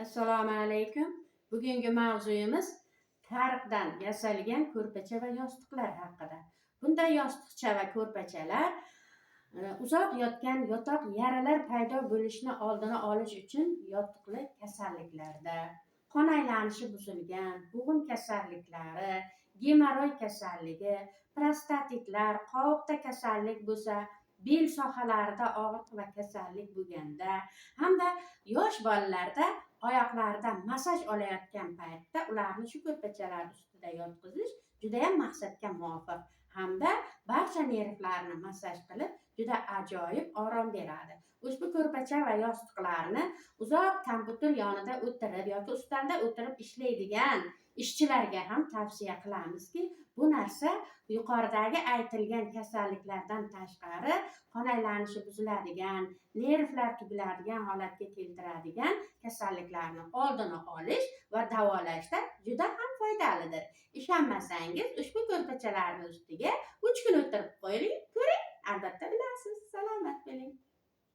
Assalomu alaykum. Bugungi mavzuyimiz tariqdan yasalgan ko'rpacha va yostiqlar haqida. Bunday yostiqcha va ko'rpachalar uzoq yotgan yotoq yaralar paydo bo'lishini oldini olish uchun yotiqli kasalliklarda, qon aylanishi buzilgan, bo'g'in kasalliklari, gemoroy kasalligi, prostatitlar, qovoqda kasallik bo'lsa, bel sohalarida og'riq va kasallik bo'lganda hamda yosh bolalarda oyoqlarida massaj olayotgan paytda ularni shu ko'rpachalar ustida yotqizish judayam maqsadga muvofiq hamda barcha nervlarni massaj qilib, juda ajoyib orom beradi. Ushbu ko'rpacha va yostiqlarni uzoq kompyuter yonida o'tirib yoki ustolda o'tirib ishlaydigan ishchilarga ham tavsiya qilamizki, bu narsa yuqoridagi aytilgan kasalliklardan tashqari qon aylanishi buziladigan, nervlar tugiladigan holatga keltiradigan kasalliklarni oldini olish va davolashda juda ham foydalidir. Ishonmasangiz, ushbu ko'rpachalarni ustiga 3 kun o'tirib qo'ying.